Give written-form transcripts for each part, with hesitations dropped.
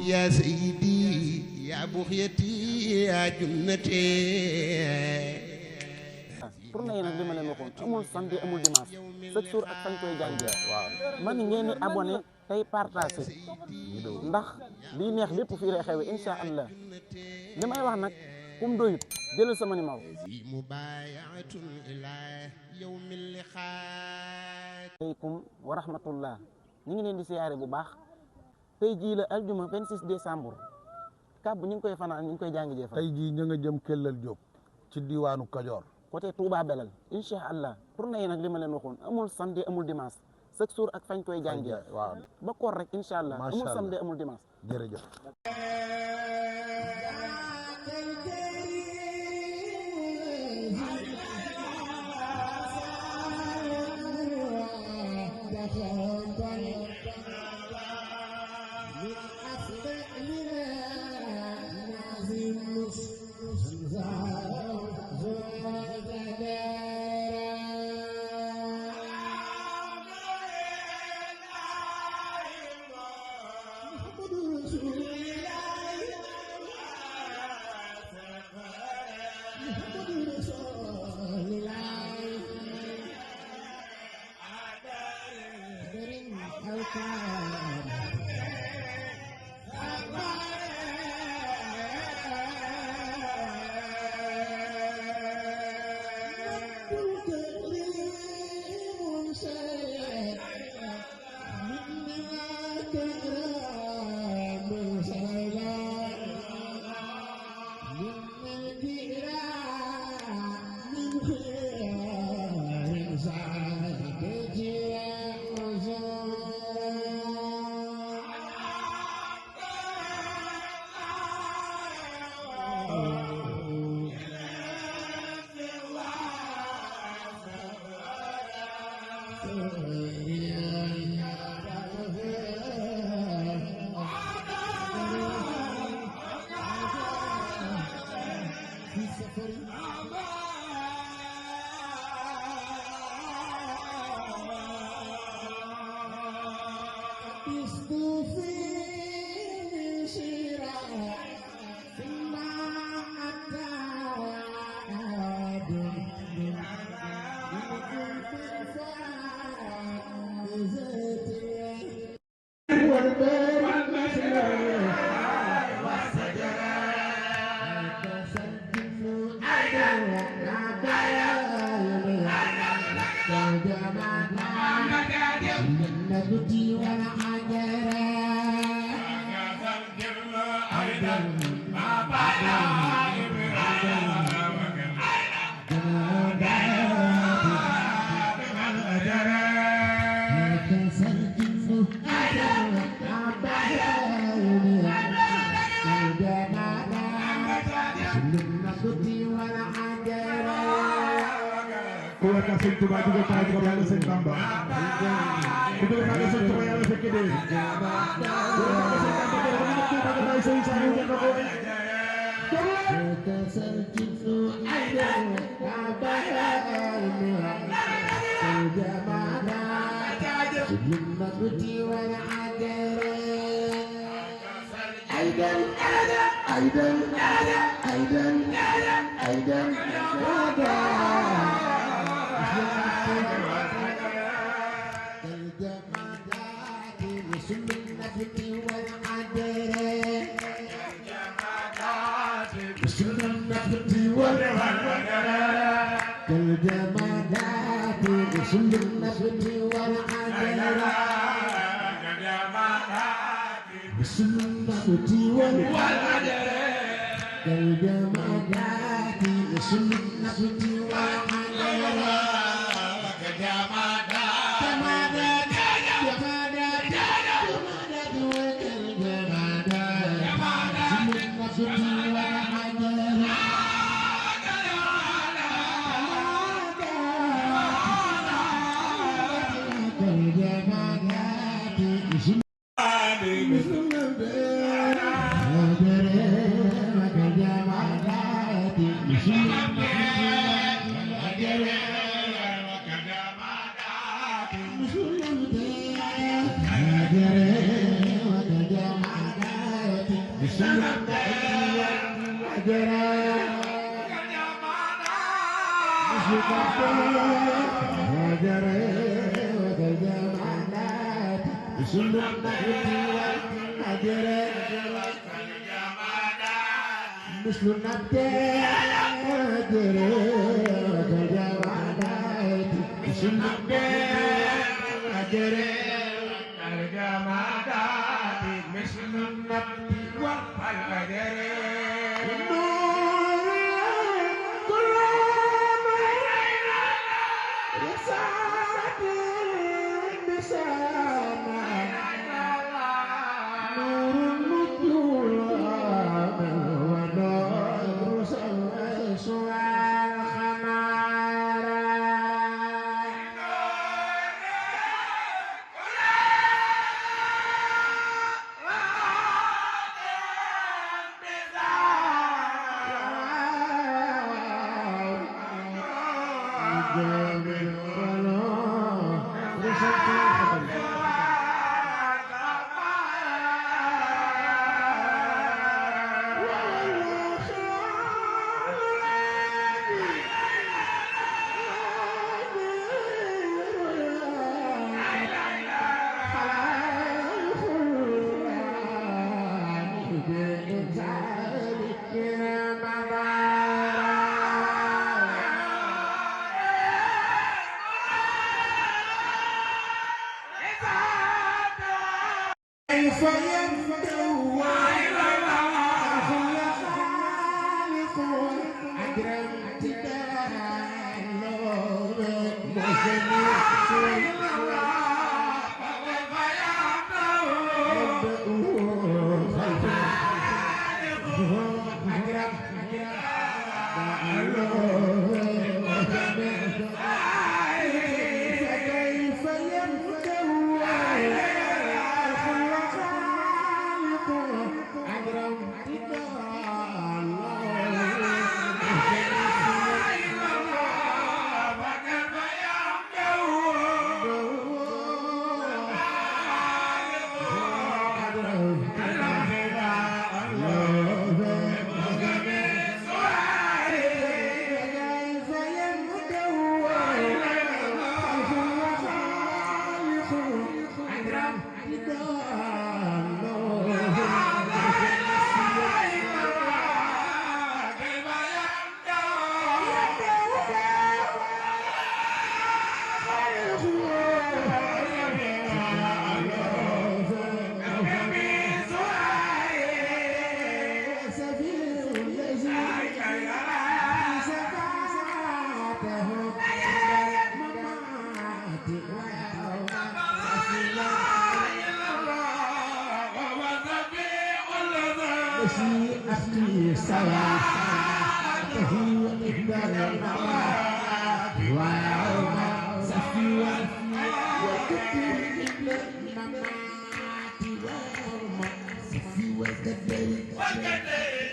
يا سيدي يا بغيتي يا جنتي. tournée yi nag li ma leen waxoon amul samedi amul dimanche chaque jour ak fañ koy jàngee. waaw man ngeen di abonné tey partagé ndax lii neex lépp fii lay xewe incha allah li may wax nag kum doyut jëlal sama numéro. aleykum wa rahmatullah ñu ngi leen di siyaare bu baax tey jii la aljuma 26 décembre kàbb ñu ngi koy fanaan ñu ngi koy jàngi jee fa tey jii ñu nga jëm Kellal Diop ci diwaanu Kajoor côté Touba Belal incha allah tournée yi nag li ma leen waxoon amul samedi amul dimanche chaque jour ak fañ koy jàngee. waaw ba koor rek incha allah amul samedi amul dimanche. jërëjëf. Sëñ Tuubaa jóge kaay ko yàlla sëñ Bamba ku jóge kaay sëñ Tuubaa yàlla fekk dee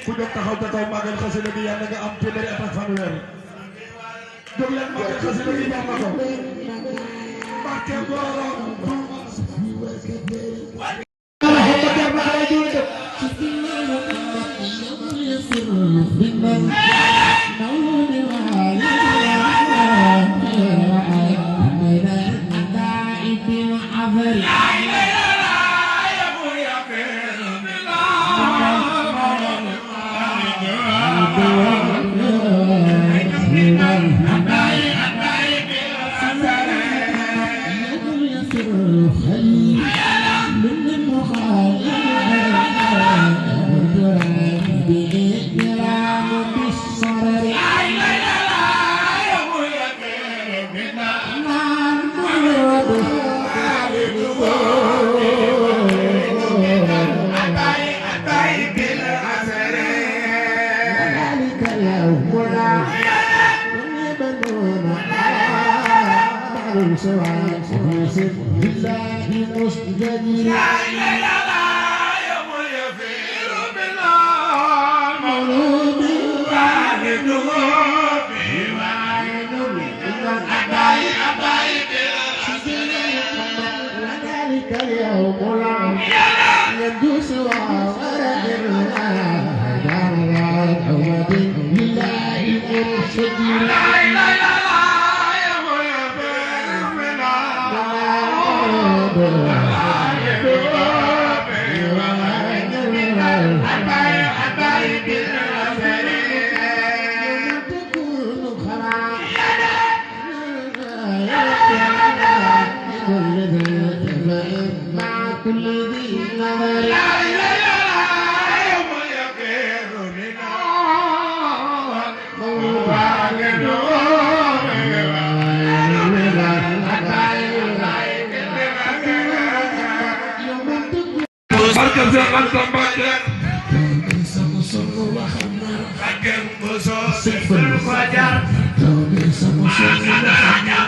ku jóg taxaw ca kaw màggal xasida gi yàlla nga am téeméeri at ak fanweer jóg leen màggal xasida gi jar na ko barke borom اليوم العام يدوس وعوارد sëñ Fallu ko jar doone sama sonn la xamar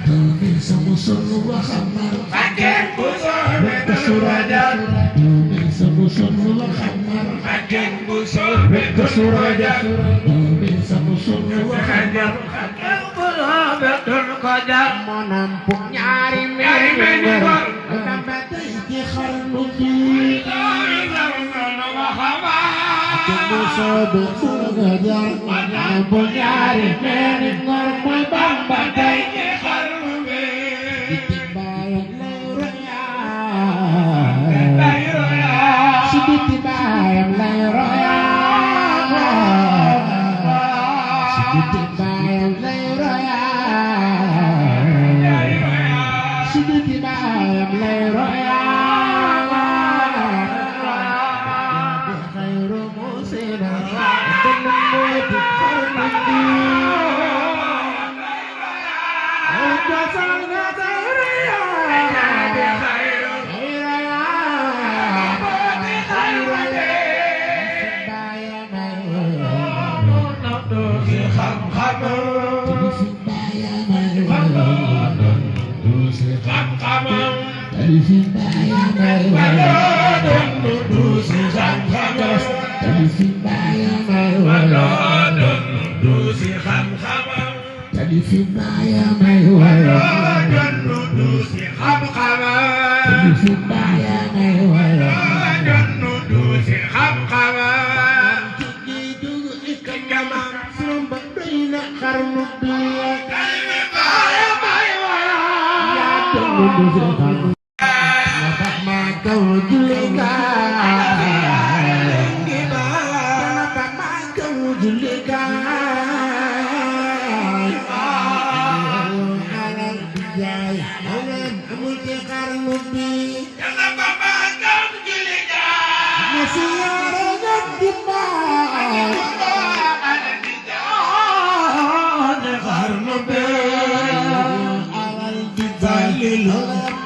doone sama sonn la xamar Bakken bu soobee Kazu Rajab doone sama sonn la xamar Bakken bu soobee Kazu Rajab doone sama sonn la xamar ko jar moo nampu ñaari meeni gor dama tey ci xarnu bi bu soobe Kazu Rajab moo nampu ñaari meeni gor muy Bamba tey ci xarnu bi biti baayam lay royaa si biti baayam lay royaa si biti baayam lay royaa Sibiti baayam lay royaa xayru musina dana moytu xarmandi jasana dayriya xayru baayam ay xam-xam Talifin baayam ay walodon du si xam-xam Talifin baayam ay walodon du si xam-xam Talifin baayam ay walodon du si xam-xam Talifin baayam ay walodon du si xam-xam Tigi dugu ikama sumba doyna xarnu bi Talifin baayam ay walodon du si xam-xam Kau julikan, kenapa kau julikan? Alam dijai, alam amulnya karena bi. Kenapa kau julikan? Masih ada di mana? Alam dijai, karena bi. Alam dijai,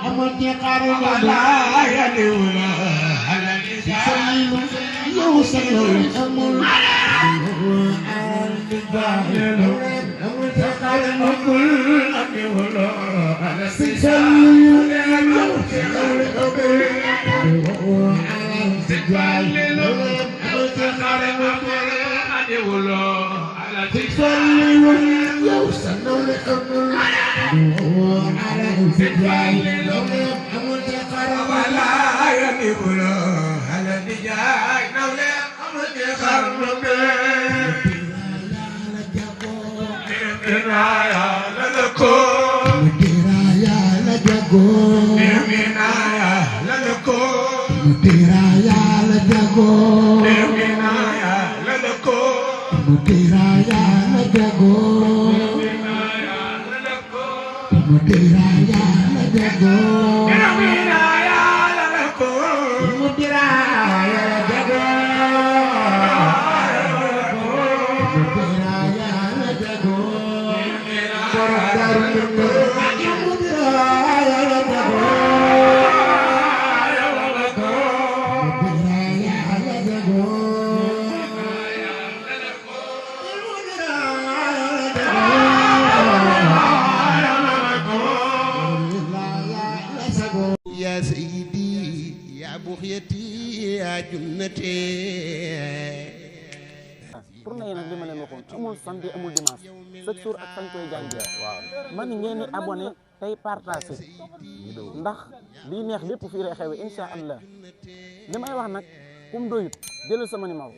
amulnya karena bi. Yo sallu amul al dibail amul takallu kul amul ala sallu amul al dibail amul takallu kul amul ala sallu yo sallu amul ala dibail amul takallu wala yamul Dijay nawle amul xarnu be diraya la ko diraya la jago diraya la ko diraya la jago diraya la ko diraya la jago diraya la ko diraya la jago يا سيدي يا بغيتي يا جنتي. tournée yi nag li ma leen waxoon amul samedi amul dimanche chaque jour ak fañ koy jàngee. waaw man ngeen di abonné tey partagé ndax lii neex lépp fii lay xewe incha allah li may wax nag kum doyut jëlal sama numéro.